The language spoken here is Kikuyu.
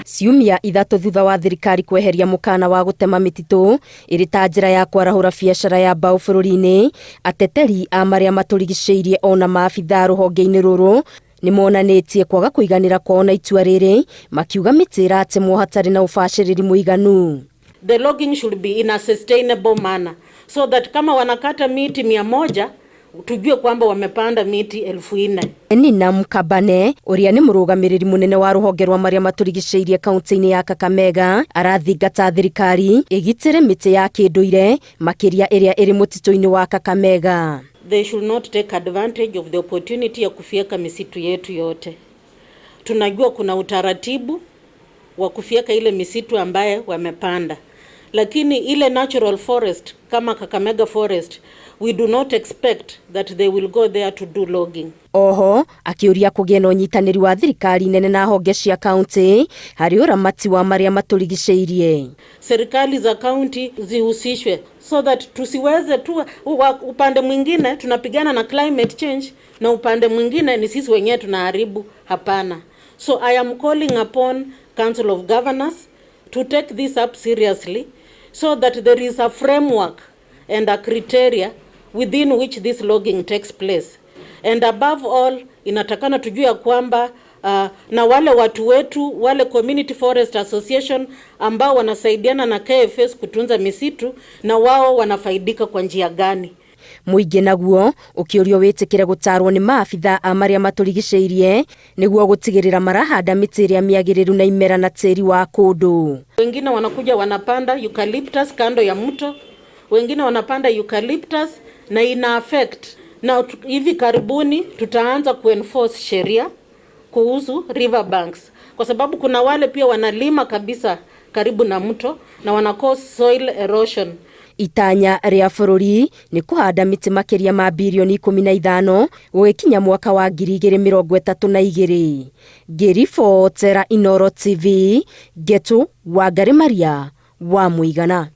Ciumia 3 thutha wa thirikari kweheria mũkana wa gũtema mĩtitũ ĩrĩ ta njĩra ya kwarahũra biacara ya mbaũ bũrũri-inĩ, ateteri a marĩa matũrigicĩirie ona maabithaa rũhonge-inĩ rũrũ nĩ monanĩtie kwaga kũiganĩra kwao na itua rĩrĩ, makiuga mĩtĩ ĩratemwo hatarĩ na ũbacĩrĩri mũiganu. The logging should be in a sustainable manner so that kama wanakata miti 100, tujue kwamba wamepanda miti 4,000. Nina Mkabane ũrĩa nĩ mũrũgamĩrĩri mũnene wa rũhonge rwa marĩa matũrigicĩirie kaunti-inĩ ya Kakamega arathingata thirikari ĩgitĩre mĩtĩ ya kĩndũire makĩria ĩrĩa ĩrĩ mũtitũ-inĩ wa Kakamega. They should not take advantage of the opportunity ya kufyeka misitu yetu yote. Tunajua kuna utaratibu wa kufyeka ile misitu ambaye wamepanda, lakini ile natural forest kama Kakamega forest, we do not expect that they will go there to do logging. Oho akĩũria kũgĩe na ũnyitanĩri wa thirikari nene na honge cia kaunti harĩ ũramati wa marĩa matũrigicĩirie. Serikali za kaunti zihusishwe so that tusiweze tu upande mwingine tunapigana na climate change na upande mwingine ni sisi wenyewe tunaharibu. Hapana. So I am calling upon Council of Governors to take this up seriously so that there is a framework and a criteria within which this logging takes place. And above all, inatakana tujue ya kwamba na wale watu wetu wale Community Forest Association ambao wanasaidiana na KFS kutunza misitu, na wao wanafaidika kwa njia gani? Mũingĩ naguo ũkĩũrio wĩtĩkĩre gũtarwo nĩ maabitha a marĩa matũrigicĩirie nĩguo gũtigĩrĩra marahanda mĩtĩ ĩrĩa mĩagĩrĩru na imera na tĩri wa kũndũ. Wengine wanakuja wanapanda eucalyptus kando ya mto, wengine wanapanda eucalyptus na ina affect. Na hivi karibuni tutaanza kuenforce sheria kuhusu river banks, kwa sababu kuna wale pia wanalima kabisa karibu na mto na wana cause soil erosion. Itanya rĩa bũrũri nĩ kũhanda mĩtĩ makĩria ma birioni 15 gũgĩkinya mwaka wa 2032. Ngĩribotera Inooro TV, Ngetu Wangari Maria wa Mũigana.